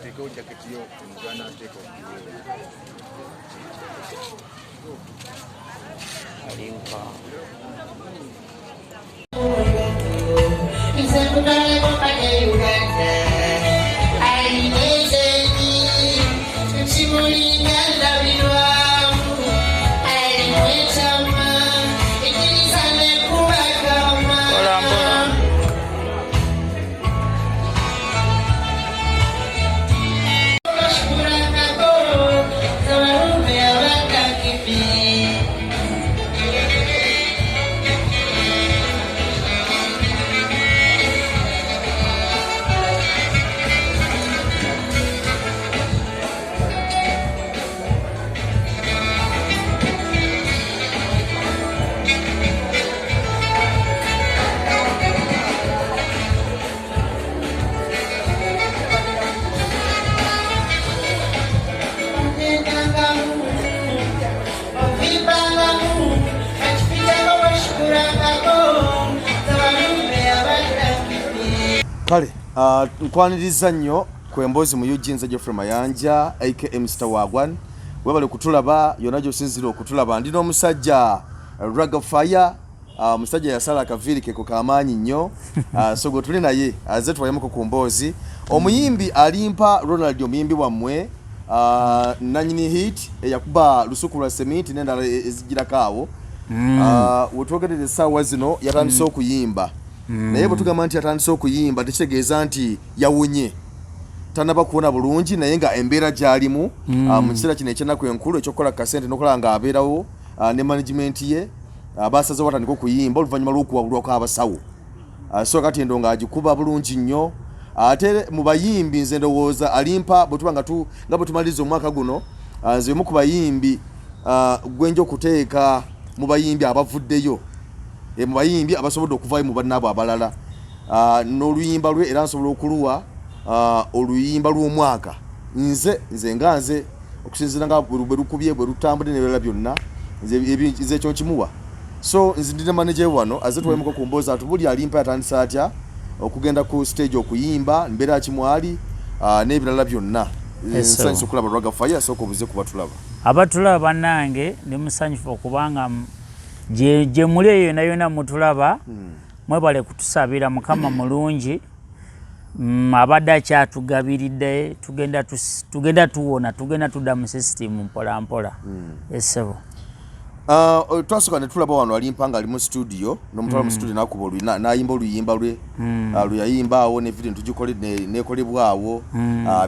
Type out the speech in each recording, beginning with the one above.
Oteekewo jaketi yo omugana ateeka Alimpa. Mpola mpola. Kale nkwaniriza nnyo ku emboozi mu UG. Nze Geoffrey Mayanja aka Mr Wagwan. Webale kutulaba yonna gy'osinzira okutulaba. Ndi n'omusajja Ragga Fire, omusajja yasala akaviiri keko kamaanyi nnyo. So gwe tuli naye aze tuwayemuko ku mboozi, omuyimbi Alimpa Ronald, omuyimbi wammwe, nanyini hit eyakuba Lusuku lwa Seminti n'endala ezigirako awo. Wetwogerera essaawa zino yatandise okuyimba, naye bwe tugamba nti yatandise okuyimba tekitegeeza nti yawonye, tanaba kuwona bulungi, naye nga embeera gy'alimu mu kiseera kino ekyenaku enkulu ekyokukola kasente n'okulaba nga abeerawo ne management ye, basazewo batandika okuyimba oluvannyuma lw'okuwabulwa kw'abasawo. So kati endo ng'agikuba bulungi nnyo. Ate mu bayimbi nze ndowooza Alimpa bwe tuba nga bwe tumaliriza omwaka guno, nze omu ku bayimbi gwenja okuteeka mu bayimbi abavuddeyo, mu bayimbi abasobodde okuvaayo mu bannaabwe abalala, n'oluyimba lwe era nsobola okuluwa oluyimba lw'omwaka. Nze nga nze okusinziira nga bwe lukubye, bwe lutambudde n'ebirala byonna, nze ekyo nkimuwa. So nze ndi ne manager wano aze tuwayemuko ku mboozi atubuli Alimpa yatandise atya okugenda ku stage okuyimba, mbeera kimwali n'ebirala byonna. Nsanyusa okulaba Ragga Fire. Asooka obuze kuba tulaba. Abatulaba bannange, ndi musanyufu okubanga gye muli eyo yonna yonna mutulaba. Mwebale kutusabira. Mukama mulungi. Abadde akyatugabiridde, tugenda tuwona, tugenda tudda mu system mpola mpola. Esebo. Twasooka ne tulaba wano Alimpa nga ali mu studio nomutwala mu studio nakuba nayimba oluyimba lwe lwe yayimba awo ne video ntugikole nekolebwawo.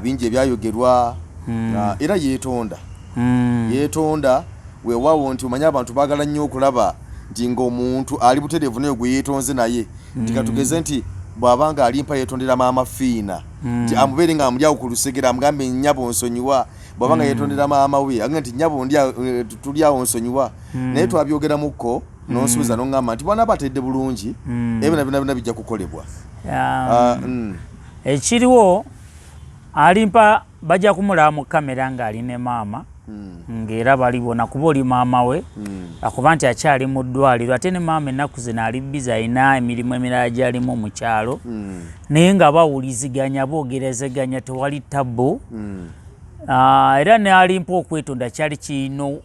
Bingi ebyayogerwa. Era yeetonda. Yeetonda weewaawo nti omanye abantu baagala nnyo okulaba nti ng'omuntu ali butereevu naye gwe yeetonze, naye nti katugeze nti bw'aba nga Alimpa yeetondera Maama Fiina, nti amubeere nga amuli awo ku lusegere amugambe, "Nnyabo, nsonyiwa." Bw'aba nga yeetondera maama we, agambe nti, "Nnyabo, tuli awo, nsonyiwa." Naye twabyogeramukko n'onsuubiza n'oŋŋamba nti bw'anaaba atedde bulungi, ebyo na byonna byonna bijja kukolebwa. Ekiriwo, Alimpa bajja kumulaba mu kamera ng'ali ne maama, ng'era bali bona, kuba oli maama we, akuba nti akyali mu ddwaliro, ate ne maama ennaku zino ali busy, alina emirimu emirala gy'alimu mu kyalo, naye nga bawuliziganya, boogerezeganya, tewali tabbu. Era ne Alimpa okwetonda kyali kirina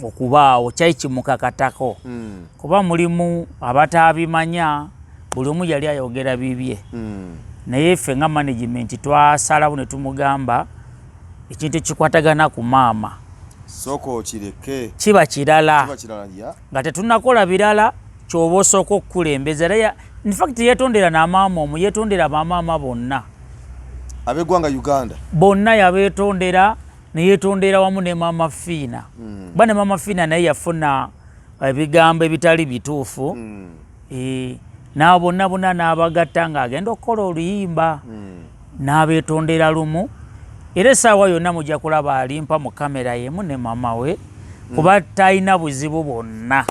okubaawo, kyali kimukakatako, kuba mulimu abataabimanya, buli omu yali ayogera bibye. Naye ffe nga management twasalawo ne tumugamba ekintu ekikwatagana ku maama sooka okireke. Kiba kirala. Kiba kirala ya. Nga tetunakola birala, kyoba osooka okukulembeza. Era in fact yetondera namaama omu, yetondera bamaama bonna ab'eggwanga Uganda. Bonna yabeetondera, neyetondera wamu ne Maama Fiina, kuba ne Maama Fiina naye yafuna ebigambo ebitali bituufu. N'abo bonna bonna n'abagatta ng'agenda okukola oluyimba, n'abeetondera lumu. Era essaawa yonna mujja kulaba Alimpa mu kamera yemu ne mama we, kuba talina buzibu bwonna.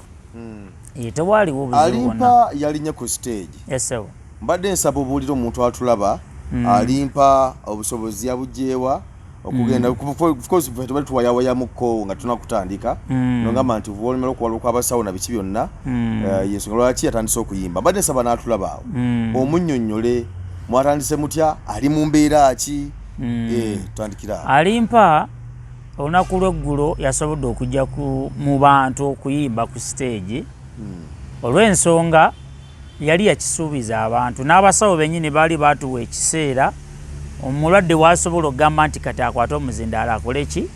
Tewaliwo buzibu bwonna. Alimpa yalinye ku stage. Esebo. Mbadde nsaba obuulire omuntu atulaba, Alimpa obusobozi yabuggyewa okugenda? Of course ffe tubali tuwayawayamuko nga tunakutandika, nogamba nti olumala okuwalwa kw'abasawo na biki byonna, yensonga lwaki yatandise okuyimba. Mbadde nsaba n'atulaba awo omunnyonnyole, mwatandise mutya, ali mu mbeera ki? Tutandikira awo. Alimpa olunaku lw'eggulo yasobodde okujja mu bantu okuyimba ku siteegi olw'ensonga yali yakisuubiza abantu n'abasawo bennyini baali baatuwa ekiseera omulwadde wasobola okugamba nti kati akwate omuzindaalo akole ki,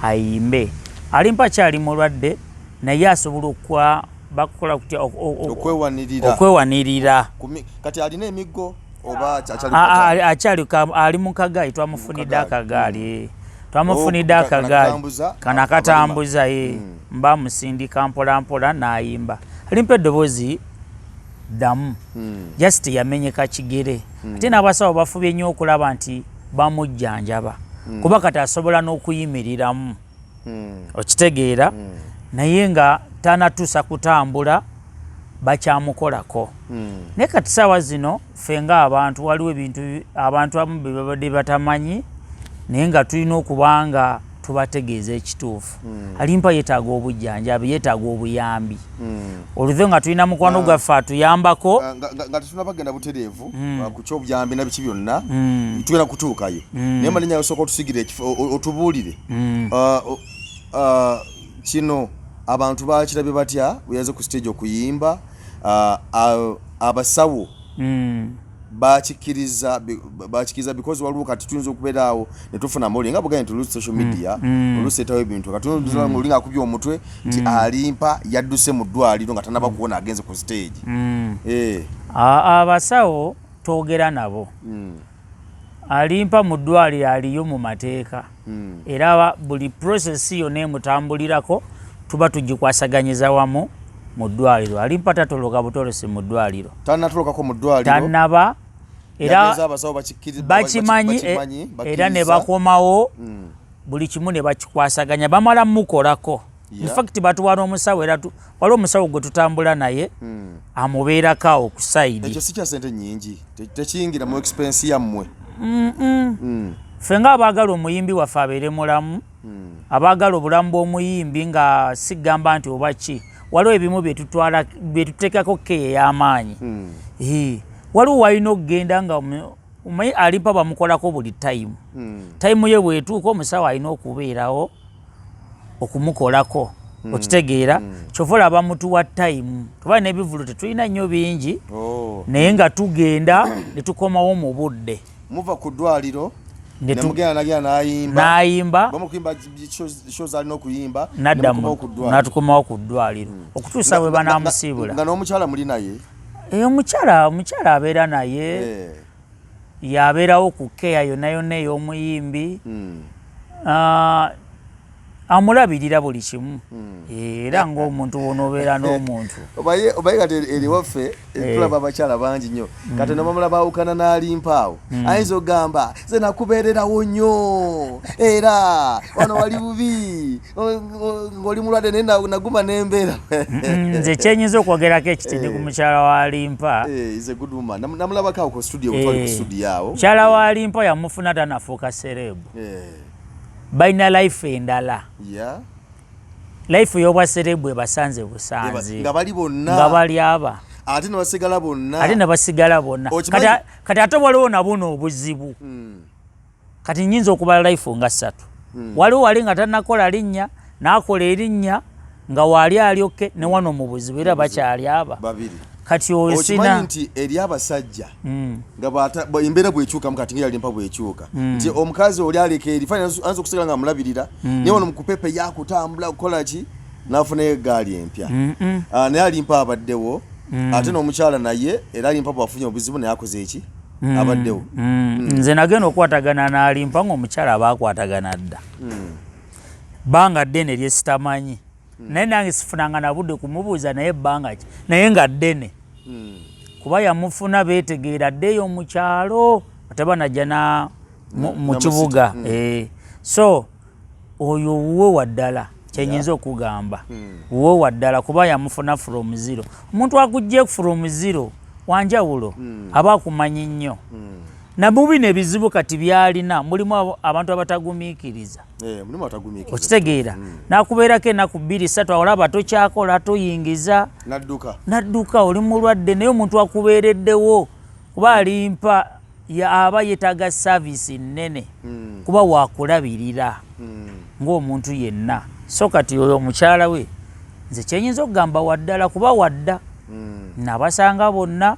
ayimbe. Alimpa kyali mulwadde naye asobola okwa bakukola kutya okwewanirira. Okwewanirira. Kati alina emiggo oba akyali ali mu kagaali? Twamufunidde akagaali, twamufunidde akagaali kana akatambuza ye mba musindika mpola mpola n'ayimba. Alimpa eddoboozi ddamu, just yamenyeka kigere, ate n'abasawo bafubye nnyo okulaba nti bamujjanjaba kuba kati asobola n'okuyimiriramu, okitegeera, naye nga tanatuusa kutambula, bakyamukolako. Naye kati saawa zino ffe ng'abantu waliwo ebintu abantu abamu bye babadde batamanyi, naye nga tulina okuba nga tubategeeza ekituufu. Alimpa yeetaaga obujjanjabi, yeetaaga obuyambi. Oluthe nga tulina mukwano gwaffe atuyambako. Nga tetunabagenda butereevu ku kyobuyambi na biki byonna, tugenda kutuukayo, naye malinya osooka otusigira ekifo, otubuulire kino abantu bakirabye batya bwe yaze ku stage okuyimba? Abasawo bakikkiriza? Because waliwo kati tuyinza okubeera awo ne tufuna amawulire nga bugambye nti oluusi social media oluusi etawo ebintu. Kati oli ng'akubye omutwe nti Alimpa yadduse mu ddwaliro nga tanaba kuwona, agenze ku stage. Abasawo twogera nabo. Alimpa mu ddwaliro aliyo mu mateeka, era buli process yonna emutambulirako tuba tugikwasaganyiza wamu mu ddwaliro. Alimpa tatoloka butolosi mu ddwaliro. Tanatolokako mu ddwaliro? Tanaba, era Yagenze abasawo bakimanyi bakimanyi, era ne bakkiriza. bakomawo, buli kimu ne bakikwasaganya, bamala mukolako. In fact batuwa n'omusawo, era waliwo omusawo gwe tutambula naye amubeerako awo ku side. Ekyo si kya sente nyingi? Tekiyingira mu expense yammwe? Ffe ng'abaagala omuyimbi waffe abeere mulamu, abaagala obulamu bw'omuyimbi, nga sigamba nti oba ki, waliwo ebimu byetutwala byetuteekako keya ey'amaanyi. Waliwo walina okugenda nga omanyi Alimpa bamukolako buli time. Time ye bwetuuka, omusawo alina okubeerawo okumukolako, okitegeera? Kyova olaba mutuwa time, tuba n'ebivulu tetulina nnyo bingi, naye nga tugenda ne tukomawo mu budde. Muva ku ddwaliro nemugenda nagenda n'ayimba? N'ayimba. Bamukuyimba show zalina okuyimba, nadda nemukomawo ku ddwaliro. N'atukomawo ku ddwaliro okutuusa bwe banaamusiibula. Nga n'omukyala muli naye? Omukyala abeera naye, yabeerawo ku keya yonna yonna ey'omuyimbi. Ah, amulabirira buli kimu, era ng'omuntu wonoobeera n'omuntu. Obaye kati eri waffe tulaba abakyala bangi nnyo, kati nobamala baawukana n'Alimpa awo, ayinza okugamba, "Nze nakubeererawo nnyo, era wano wali bubi ng'oli mulwadde, naye naguma n'embeera." Nze kyenyinza okwogerako ekitindi ku mukyala wa Alimpa, Eh, is a good woman. Namulabako awo ku studio, bwe twali ku studio awo. Mukyala wa Alimpa yamufuna tanafuuka celeb. Balina life endala. Life y'obwa celeb ebasanze busanzi. Nga bali bonna. Nga bali aba. Ate ne basigala bonna. Ate ne basigala bonna. Kati ate waliwo nabuno obuzibu. Kati nyinza okubala life nga ssatu. Waliwo wali nga tanakola linnya, n'akola erinnya, nga waali alyokke, ne wano mu buzibu era bakyali aba. Babiri. Kati oyo Okimanyi sina nti eri abasajja nga embeera bwekyukamu, kati nga Yalimpa bwekyuka, nti omukazi oli aleka eri fine, ayinza okusigala nga amulabirira, naye wano mukupepe yakutambula kukola ki, n'afunayo egaali empya. Ah, naye Alimpa abaddewo, ate n'omukyala naye era Alimpa bwafunye obuzibu naye akoze eki, abaddewo. Nze nagenda okukwatagana n'Alimpa ng'omukyala abakwatagana dda bbanga ddene lyesitamanyi, naye nange sifunanga na budde kumubuuza naye ebbanga ki, naye nga ddene, kuba yamufuna beetegeera ddeeyo mu kyalo tebanajja na mu Na kibuga. So oyo wuwe waddala, kyenyinza okugamba wuwe waddala, kuba yamufuna from zero. Omuntu akujje from zero wanjawulo, aba akumanyi nnyo. Namu bino ebizibu kati byalina mulimu abantu abatagumiikiriza. Eh, mulimu atagumiikiriza. Okitegeera? Nakubeerako ennaku 2, 3, olaba tokyakola, toyingiza, Nadduka. Nadduka, oli mulwadde, naye omuntu akubeereddewo, kuba Alimpa aba yetaaga service nnene kuba wakulabirira ng'omuntu yenna. So kati oyo omukyala we nze kyenyinza okugamba waddala kuba wadda nabasanga bonna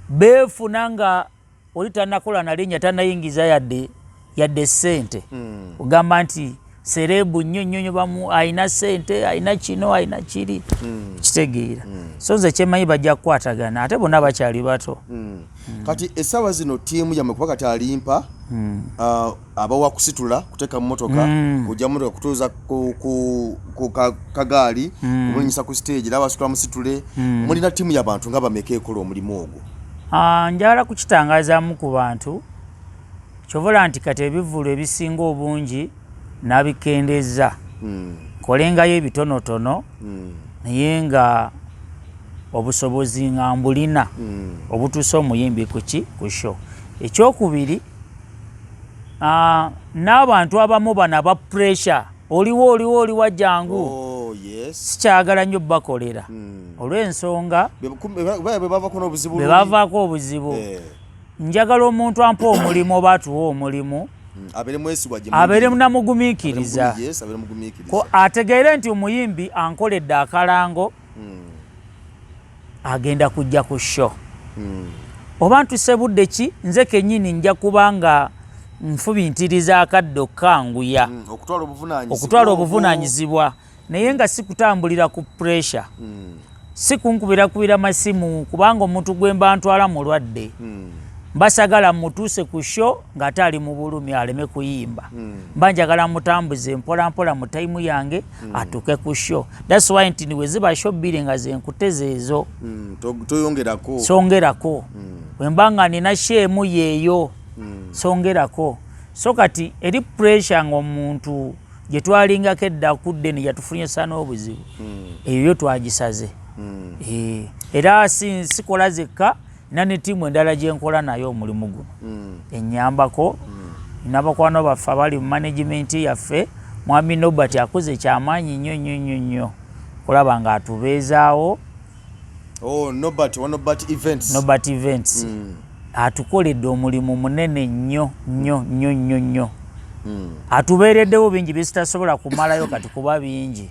beefuna nga oli tanakola nalinnya, tanayingiza yadde ssente. Ogamba nti celeb nnyo nnyo nnyo, bamu alina ssente, alina kino, alina kiri, kitegeera. So nze kyemanyi bajja kukwatagana, ate bonna bakyali bato. Kati essaawa zino ttiimu yammwe, kuba kati alimpa abawa kusitula, kuteeka mu motoka, kujja mu motoka, kutuuza ku kagaali, kumulinyisa ku stage, era abasitula musitule. Mulina ttiimu y'abantu nga bameka ekola omulimu ogwo? Ah, njagala kukitangazaamu ku bantu. Kyovola nti kati ebivvulu ebisinga obungi nabikendeza, nkolengayo ebitonotono, naye nga obusobozi nga mbulina obutuusa omuyimbi kuki ku show. Ekyokubiri, n'abantu abamu bano aba pressure, oliwo oliwo oliwa, jangu, Oh, yes. sikyagala nnyo bakolera olw'ensonga Bwe bavako n'obuzibu bwe luli. Bavaako obuzibu. Njagala omuntu ampa omulimu oba atuwa omulimu abeere mwesigwa gye muli. Abeere namugumiikiriza. Yes, abeere mugumiikiriza. Ko ategeere nti omuyimbi ankoledde akalango, agenda kujja ku show oba ntuse budde ki, nze kennyini nja kuba nga nfubintiriza akadde okkanguya okutwala obuvunaanyizibwa okutwala obwo. Obuvunaanyizibwa, naye nga si kutambulira ku pressure, si kunkubirakubira masimu, kubanga omuntu gwe mba ntwala mulwadde, mbasagala mutuuse ku show ng'ate ali mu bulumi aleme kuyimba. Mba njagala mutambuze mpola mpola mu time yange atuuke ku show. That's why nti we ziba show bbiri nga zenkuteze ezo, Toyongerako. Songerako. Bwe mba nga nina show emu yeeyo, songerako. So kati eri pressure ng'omuntu gye twalingako edda kudde ne yatufunyisa n'obuzibu, eyo yo twagisaze. Era sikola zekka, nina ne ttiimu endala gye nkola nayo omulimu guno ennyambako. N'abakwano baffe abali mu management yaffe, mwami Nobert akoze kyamaanyi nnyo nnyo nnyo nnyo kulaba ng'atubeezaawo. Oh, Nobert wa Nobert Events. Nobert Events atukoledde omulimu munene nnyo nnyo nnyo nnyo nnyo. Atubeereddewo bingi byesitasobola kumalayo kati kuba bingi.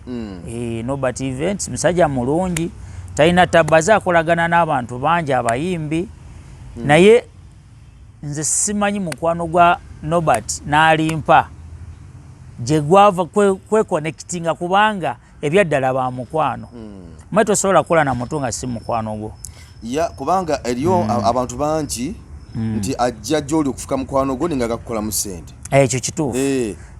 Nobert Events musajja mulungi, talina tabaze, akolagana n'abantu bangi abayimbi. Naye nze simanyi mukwano gwa Nobert n'alimpa gye gwava kweconnectinga, kubanga ebyaddala ba mukwano. Mwe tosobola kukola na muntu nga si mukwano gwo. Ya, kubanga eriyo abantu bangi nti ajja gy'oli okufuka mukwano gwo ninga gakukolamu sente. Ekyo kituufu.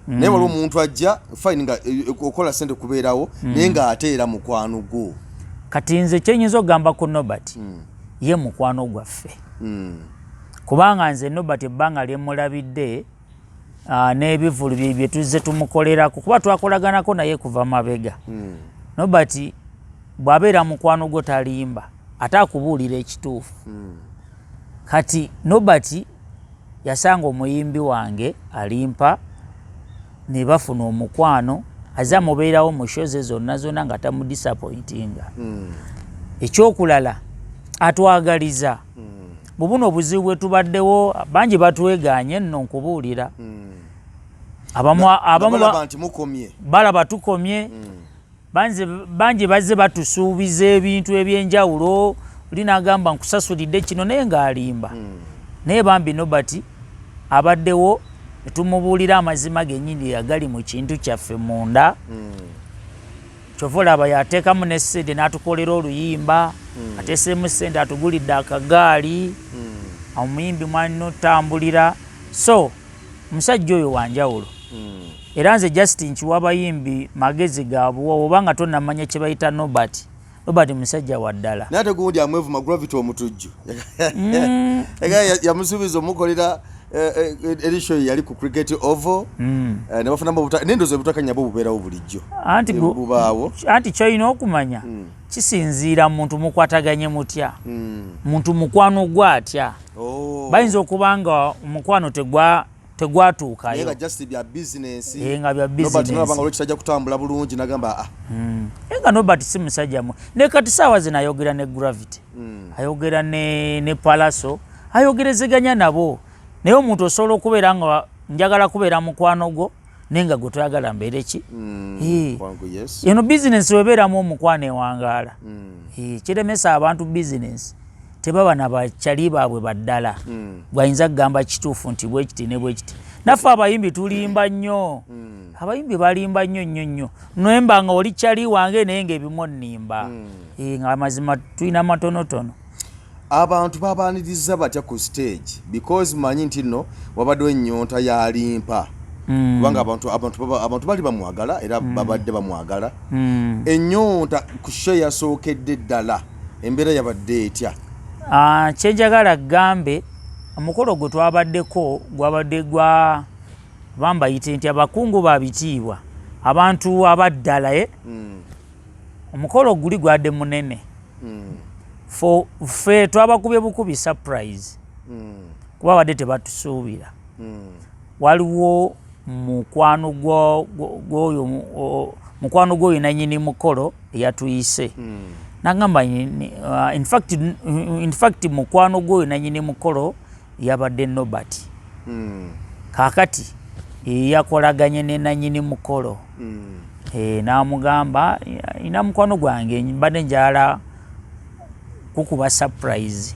Naye waliwo omuntu ajja fine nga okola sente kubeerawo, naye ng'ate era mukwano gwo. Kati nze kyenyinza okugamba ku Nobert, ye mukwano gwaffe, kubanga nze Nobert ebbanga lyemulabidde n'ebivulu bye tuzze tumukolerako, kuba twakolaganako naye kuva mabega. Nobert bw'abeera mukwano gwo talimba, ate akubuulira ekituufu. Kati Nobert yasanga omuyimbi wange alimpa ne bafuna omukwano, aze amubeerawo mu show ze zonna zonna nga tamudisappointinga. Ekyokulala, atwagaliza. Bubuno obuzibu bwe tubaddewo, bangi batwegaanye nno, nkubuulira. Abamu balaba nti mukomye. Balaba tukomye. Bangi bazze batusuubiza ebintu ebyenjawulo, oli n'agamba nkusasulidde kino, naye ng'alimba. Naye bambi Nobert abaddewo netumubuulira amazima gennyini agali mu kintu kyaffe munda. Kyova olaba yateekamu ne ssente n'atukolera oluyimba, ateeseemu ssente, atugulidde akagaali omuyimbi mwalina otambulira. So omusajja oyo wanjawulo. Era nze just nkiwa abayimbi magezi gabuwa, obanga tonamanya kye bayita Nobert, Nobert musajja wa ddala. Naye ate gundi amwevuma, Gravity Omutujju. Yamusuubiza omukolera eri show yali ku Cricket Oval, ne bafunamu naye ndowooza obutakanya bwo bubeerawo bulijjo. Anti Bubaawo. Anti kyolina okumanya, kisinziira muntu mukwataganye mutya, muntu mukwano gwo atya. Oh. Bayinza okuba nga omukwano Naye tegwatuukayo. Nga just bya business. Eh, nga bya Nobert business. nalaba nga olwo kitajja kutambula bulungi, nagamba ah. Naye nga Nobert si musajja mu ne kati saawa zino ayogera ne Gravity, ayogera ne Palaso, Ayogerezeganya nabo. Naye omuntu osobola okubeera nga njagala kubeera mukwano gwo, naye nga gwe toyagala mbeere ki? Eno bizinensi webeeramu omukwano ewangaala. Kiremesa abantu bizinensi, tebaba na bakyali baabwe baddala. Gwayinza kugamba kituufu nti bwekiti ne bwekiti. Naffe abayimbi tulimba nnyo. Abayimbi balimba nnyo nnyo nnyo. Nemba nga oli kyali wange, naye nga ebimu onnimba. Nga amazima tulina matonotono. Abantu babaniriza batya ku stage? Because manyi nti nno wabaddewo ennyonta yalimpa, kubanga abantu bali bamwagala era babadde bamwagala. Ennyonta ku show yasookedde ddala, embeera yabadde etya? Ah, kyenjagala gambe, omukolo gwe twabaddeko gwabadde gwa bambayite nti abakungu ba bitiibwa, abantu abaddala, eh? Omukolo guli gwadde munene. Ffe twabakubye bukubi surprise, kuba badde tebatusuubira. Waliwo mukwano gwoyo mukwano gwoyo nanyini mukolo eyatuyise, nagamba in fact mukwano gwoyo nanyini mukolo yabadde Nobert. Kakati yakolaganye ne nanyini mukolo. N'amugamba, ina mukwano gwange mbadde njala kukuba surprise.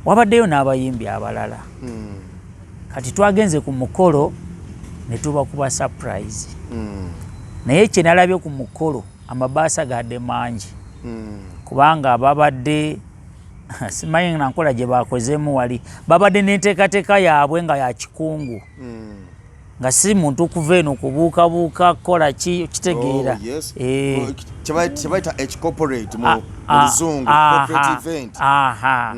Wabaddeyo n'abayimbi abalala. Kati twagenze ku mukolo ne tubakuba surprise. Naye kye nalabye ku mukolo, amabaasa gadde mangi, kubanga babadde simanyi nankola gye bakozeemu, wali babadde n'enteekateeka yaabwe nga ya kikungu, nga si muntu kuva eno kubuukabuuka kukola ki, kitegeera? Oh, yes. Eh. Kyebayita ekicorporate mu Ah, ah, luzungu, aha, corporate event. Aha.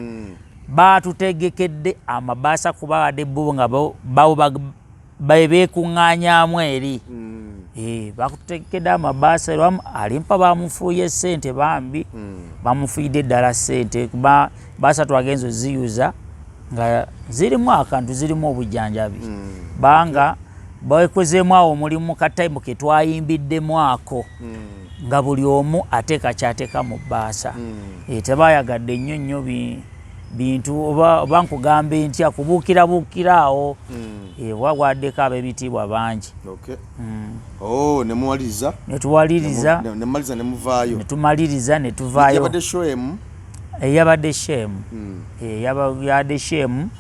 Baatutegekedde amabaasa, kuba badde bo nga bo beekuŋŋaanyaamu eri. Eh, bakutegekedde amabaasa era alimpa bamufuuye ssente bambi. Bamufuuyidde ddala ssente, kuba baasa twagenza oziyuza nga zirimu akantu, zirimu obujjanjabi, banga bakozeemu awo omulimu kataimu ke twayimbiddemu ako, nga buli omu ateeka kyateeka mu bbaasa. Eh, tebayagadde nnyo nnyo bintu oba nkugambe ntya, kubuukirabuukira awo. Eh, wagwaddeko ab'ebitiibwa bangi. Okay. Oh, nemuwaliriza. Netuwaliriza. Nemumaliza nemuvaayo. Netumaliriza netuvaayo. Yabadde show emu? Eyabadde shemu. Yabadde shemu.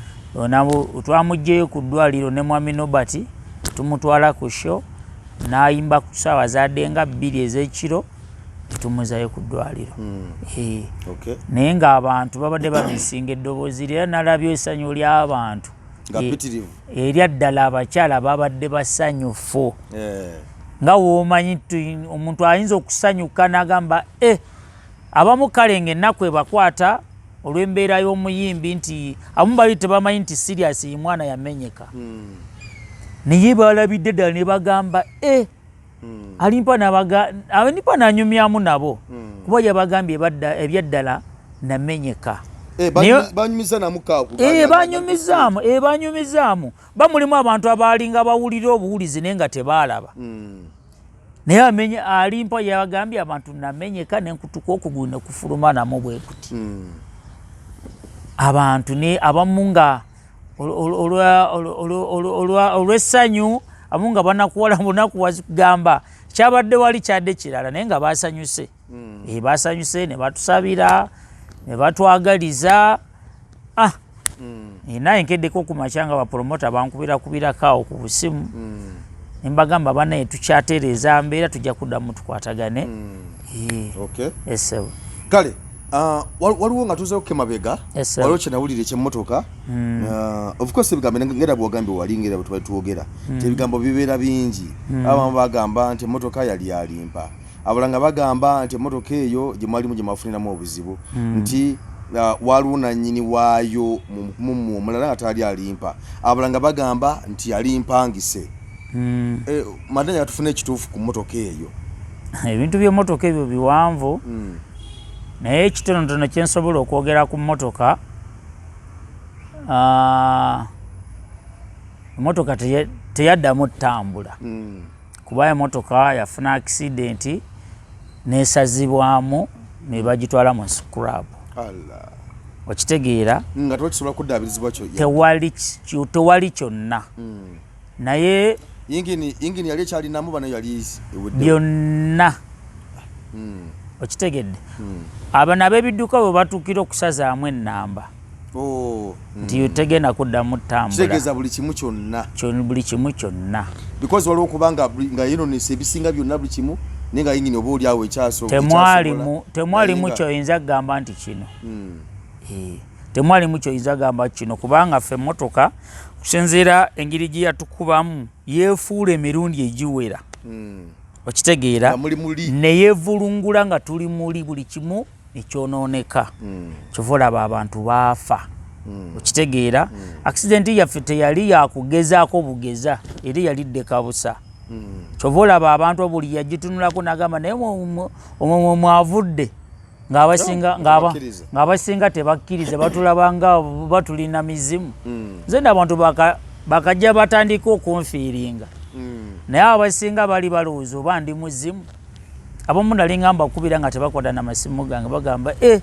Nabo twamuggyeyo ku ddwaliro ne mwami Nobert, tumutwala ku show, n'ayimba ku ssaawa zadde nga 2 ez'ekiro, netumuzayo ku ddwaliro. Eh, naye ng'abantu babadde bamisinga eddoboozi lye, era nalabye essanyu ly'abantu. Nga Eh, ppitirivu. Erya ddala abakyala babadde basanyufu. Nga woomanyi nti omuntu ayinza okusanyuka n'agamba e abamu kale ng'ennaku ebakwata olw'embeera y'omuyimbi, nti abamu bali tebamanyi nti serious ye mwana yamenyeka, naye balabidde ddala ne bagamba e alimpa alimpa nanyumyamu nabo, kuba yabagambye ebyaddala namenyeka. Eh, banyumiza namukaaku. Eh, banyumizaamu, eh, banyumizaamu. Bamulimu abantu abaalinga bawulira obuwulizi naye nga tebaalaba. Naye amenye alimpa yagambye abantu namenyeka nenkutuka okugulu ne kufuluma namu bwe kuti. Abantu ne abamu nga olw'essanyu, abamu nga banakuwala bunakuwazi kugamba kyabadde wali kyadde kirala, naye nga basanyuse. Eh, basanyuse ne batusabira ne batwagaliza. Ah, naye nkeddeko ku makya nga bapromota bankubirakubirako awo ku busimu, ne mbagamba banaye tukyatereeza mbeera, tujja kuddamu tukwatagane. Eh, esebo. Kale, ah, waliwo nga tuzeeko mabega, Yes, sir. waliwo kyenawulira ekyemmotoka. Ah, of course ebigambo ngera bwogambye wali ngera bwe tubali twogera nti ebigambo bibeera bingi. Abamu bagamba nti emmotoka yali alimpa, abalala nga bagamba nti emmotoka eyo gye mwalimu gye mwafuniramu obuzibu, nti waliwo nannyini waayo mummu omulala nga taali alimpa, abalala nga bagamba nti yali mpangise. Eh, madanya tufune ekituufu ku mmotoka eyo. Ebintu by'emmotoka ebyo biwanvu, naye ekitonotono kyensobola okwogera ku mmotoka, emmotoka teyaddamu ttambula, kuba emmotoka yafuna accident nesazibwamu ne bagitwala mu scrap. Allah. Okitegeera? Nga tewakisobola kuddaabirizibwa kyo. Tewali kyonna. Naye Yingini yali ekyalinamu bano yali ewedde. Byonna. Okitegedde? Abano ab'ebidduka bwe batuukira okusazaamu ennamba nti tegenda kuddamu ttambula. Kitegeeza buli kimu kyonna. Buli kimu kyonna. Because waliwo okuba nga yenonesa ebisinga byonna buli kimu, naye nga yingini oba oli awo Temwalimu ekyasobola. Kyoyinza kugamba nti kino. Temwalimu kyoyinza kugamba kino, kubanga ffe emmotoka kusinziira engeri gye yatukubamu yeefuula emirundi egiwera. Okitegeera? Nga muli muli. Neyeevulungula nga tuli muli, buli kimu nekyonooneka. Kyova olaba abantu baafa. Okitegeera? Accident yaffe teyali yakugezaako bugeza, era yali ddeka busa. Kyova olaba abantu buli yagitunulako nagamba, naye omwo mwavudde, Tebakkiriza. Ng'abasinga tebakkiriza, batulaba nga batulina mizimu. Nze nno abantu bakajja batandika okunfiiringa, naye abasinga bali balowooza oba ndi muzimu. Abamu nali nga mbakubira nga tebakwata namasimu gange, bagamba e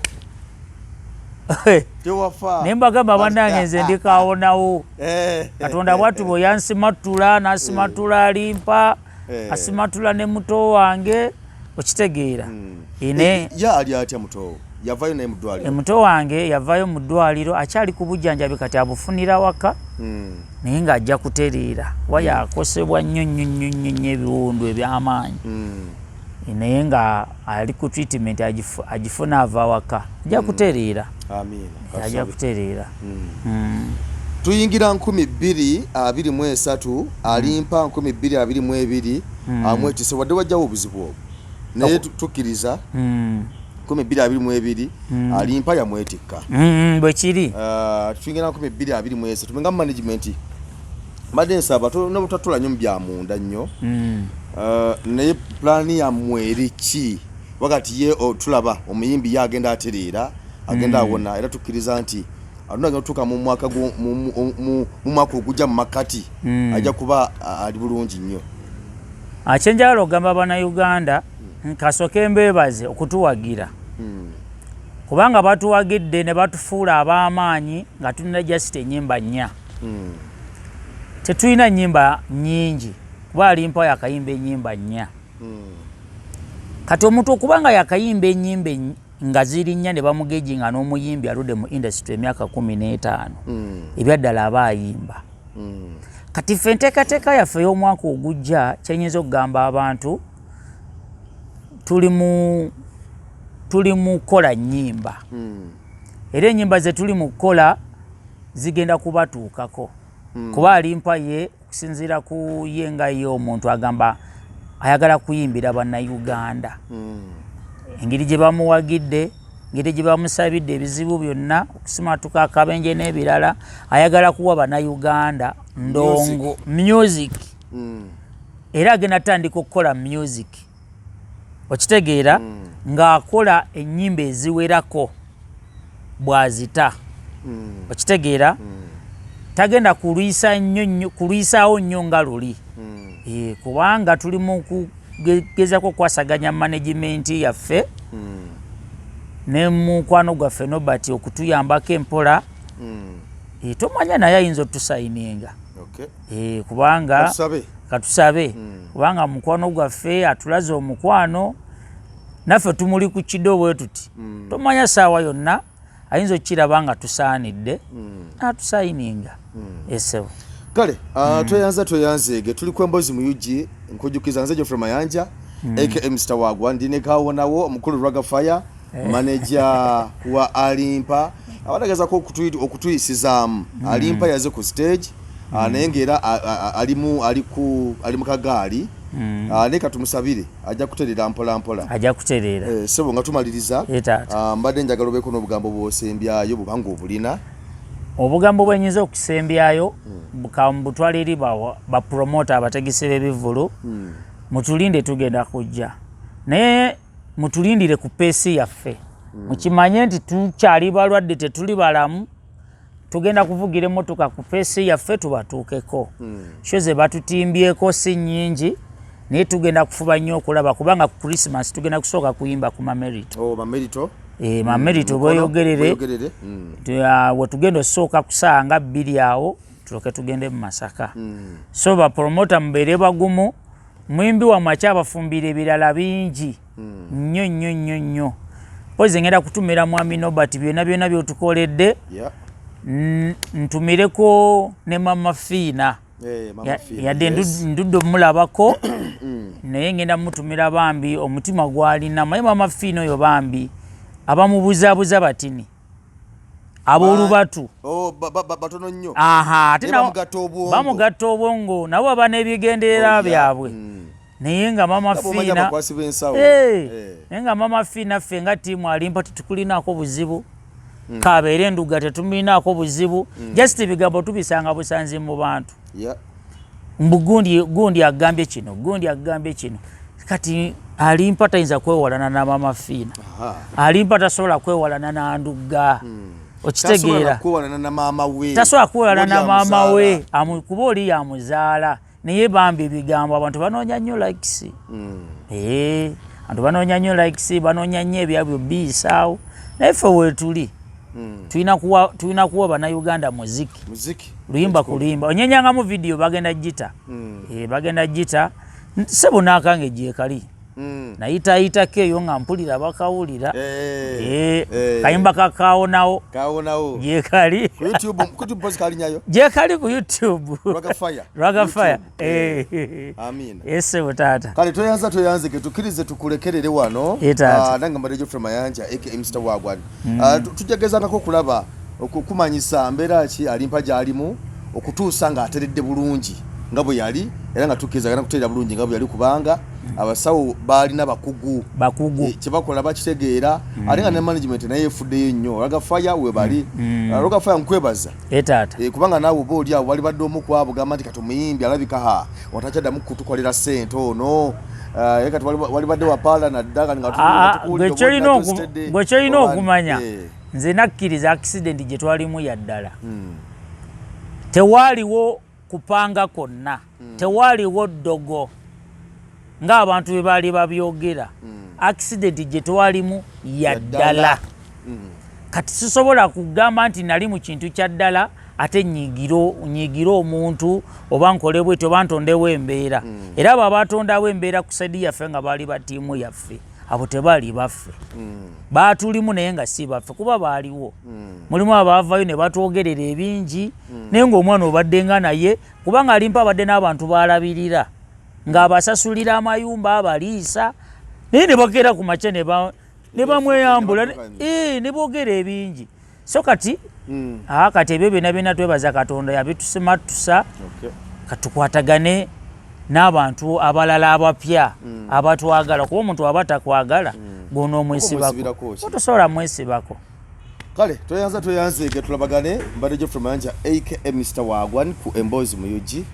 Tewafa. Naye mbagamba, bannange, nze ndikawonawo. Katonda bwatu bwe yansimatula n'asimatula alimpa asimatula ne muto wange. Okitegeera? Ine Ye ali atya mutowo? Yavayo naye mu ddwaliro? Muto wange yavayo mu ddwaliro, akyali ku bujjanjabi, kati abufunira waka, naye ng'ajja kutereera kuba yakosebwa nnyo nnyo nnyo nnyo nnyo, ebiwundu eby'amaanyi. Naye nga ali ku treatment, agifuna ava waka, ajja kutereera. Amiina. Ajja kutereera. Tuyingira 2023, alimpa 2022 amwetise, wadde wajjawo obuzibu obwo, naye tukkiriza 2022 alimpa yamwetikka. Bwe kiri. Tuyingira 2023 nga management, mbadde nsaba nobutatula nnyo mu byamunda nnyo. Naye pulaani yammwe eri ki wakati ye tulaba omuyimbi ye agenda atereera, agenda awona, era tukkiriza nti atunagenda otuuka mu mwaka mu mwaka ogujja mu makkati ajja kuba ali bulungi nnyo. Akyenjagala okugamba Bannayuganda, kasooke mbeebaze okutuwagira, kubanga batuwagidde ne batufuula ab'amaanyi nga tulina just ennyimba nnya. Tetulina nnyimba nnyingi, kuba alimpa yakayimba ennyimba nnya. Kati omuntu okuba nga yakayimba ennyimba nga ziri nnya ne bamugeji nga n'omuyimbi aludde mu industry emyaka 15, ebyaddala aba ayimba. Kati ffe enteekateeka yaffe ey'omwaka ogujja, kyenyinza okugamba abantu, tuli mu kukola nnyimba, era ennyimba ze tuli mu kukola zigenda kubatuukako, kuba alimpa ye okusinziira ku ye nga ye omuntu agamba ayagala kuyimbira Bannayuganda, engeri gye bamuwagidde, engeri gye bamusabidde ebizibu byonna, okusimatuka akabenje n'ebirala, ayagala kuwa Bannayuganda ndongo music. Era agenda tandika okukola music. Okitegeera? Ng'akola ennyimba eziwerako bw'azita. Okitegeera? Tagenda kulwisa nnyo nnyo, kulwisaawo nnyo nga luli. Kubanga tuli mu kugezako okukwasaganya management yaffe ne mukwano gwaffe Nobert okutuyambako empola. Tomanya, naye ayinza otusayininga. Kubanga Katusabe. Katusabe, kubanga mukwano gwaffe atulaze omukwano, naffe tumuli ku kido bwe tuti. Tomanya, saawa yonna ayinza okukiraba nga tusaanidde n'atusayininga, esebo. Kale tweyanza, tweyanzeege. Tuli ku Emboozi mu UG. Nkujukiza, nze Geoffrey Mayanja aka Mr Wagwa, ndi ne kawonawo omukulu Ragga Fire, manager wa Alimpa. Abatagezako okutuyisizaamu, Alimpa yaze ku stage, naye ngaera alimu ali mu kagaali. Naye katumusabire, ajja kuterera mpola mpola. Ajja kutereera. Sebo, nga tumaliriza, Taata. Mbadde njagala obeeko n'obugambo bw'osembyayo bubanga obulina. Obugambo bwenyinza okusembyayo, kambutwala eri bapromota, abategesi b'ebivvulu: mutulinde, tugenda kujja, naye mutulindire ku pace yaffe. Mukimanye nti tukyali balwadde, tetuli balamu. Tugenda kuvugira emmotoka ku pace yaffe tubatuukeko. Show ze batutimbyeko si nnyingi, naye tugenda kufuba nnyo okulaba, kubanga ku Christmas tugenda kusooka kuyimba ku Mamerito. Oh, Mamerito. Mamerito Bweyogerere. Wetugenda osooka kusaawa nga 2 awo tuloke tugende mu Masaka. So bapromota mubeere bagumu, mwimbi wamwe akyabafumbira ebirala bingi nnyo nnyo nnyo nnyo. Pozi ngenda kutumira mwami Nobert byonna byonna byotukoledde. Ntumireko ne Mama Fiina. Yadde ndudde omulabako naye ngenda mutumira bambi omutima gwalina. Maye Mama Fiina oyo bambi abamubuzaabuza batini aboolubatu. Batono nnyo. Aha, ate bamugatta obwongo nabo baba n'ebigenderera byabwe. Naye nga Mama Fiina, naye nga Mama Fiina ffe nga ttiimu Alimpa tetukulinaako buzibu. Kabeere Enduga tetumulinaako buzibu. Just ebigambo tubisanga busanzi mu bantu. Mbu gundi agambye kino, gundi agambye kino. Kati Alimpa tayinza kwewalana na Mama Fiina. Alimpa tasobola kwewalana na Ndugga. Okitegeera? Tasobola kwewalana na maama we, kuba oli yamuzaala. Naye bambi ebigambo abantu banoonya nnyo likes. Abantu banoonya nnyo likes, banoonya nnyo ebyabwe biyisaawo. Naye ffe weetuli tulina kuwa Bannayuganda muziki, luyimba ku luyimba. Onyenyangamu vidiyo bagenda gita, bagenda gita sebo n'akange gyekali. Nayitayitako eyo nga mpulira bakawulira. Kayimba kakawonawo gyekali, gyekali ku YouTube Ragga Fire. Esebo taata. Kale toyanza toyanzeke, tukkirize tukulekerere wano. Nange mbadde Geoffrey Mayanja aka Mr Wagwan. Tujagezangako okulaba okumanyisa mbeera ki Alimpa gy'alimu okutuusa ng'ateredde bulungi nga bwe yali, era nga tukkirizagana kutereera bulungi nga bwe yali, kubanga abasawo baalina bakugu, kyebakola bakitegeera, ate nga ne management naye efuddeyo nnyo. Ragga Fire webali. Ragga Fire, nkwebaza kubanga naawe oba oli awo wali badde omu ku abo gamba nti kati omuyimbi alabika ha watakyaddamu kutukolera ssente ono. Ye kati wali badde wapaala nadda nga gwe kyolina okumanya, nze nakkiriza accident gye twalimu ya ddala. Tewaaliwo kupanga kwonna, tewaaliwo ddogo ng'abantu bwe baali babyogera. Accident gye twalimu ya ddala. Kati sisobola kugamba nti nali mu kintu kya ddala ate nyiigire omuntu oba nkole bweti oba ntondewo embeera. Era abo abatondawo embeera ku side yaffe nga baali ba ttiimu yaffe, abo tebaali baffe. Baatulimu naye nga si baffe, kuba baaliwo. Mulimu abaavayo ne batwogerera ebingi, naye ng'omwana obadde nga naye, kubanga Alimpa abadde n'abantu baalabirira ng'abasasulira amayumba, abaliisa, naye ne bakeera ku makya ne bamweyambula ne boogera ebingi. So kati kati ebyo byonna byonna twebaza Katonda yabitusimatusa. Katukwatagane n'abantu abalala abapya abatwagala, kuba omuntu aba takwagala gw'onoomwesibako otosobola mwesibako. Kale toyanza toyanzeege, tulabagane. Mbadde Geoffrey Mayanja aka Mr Wagwan ku Emboozi mu UG.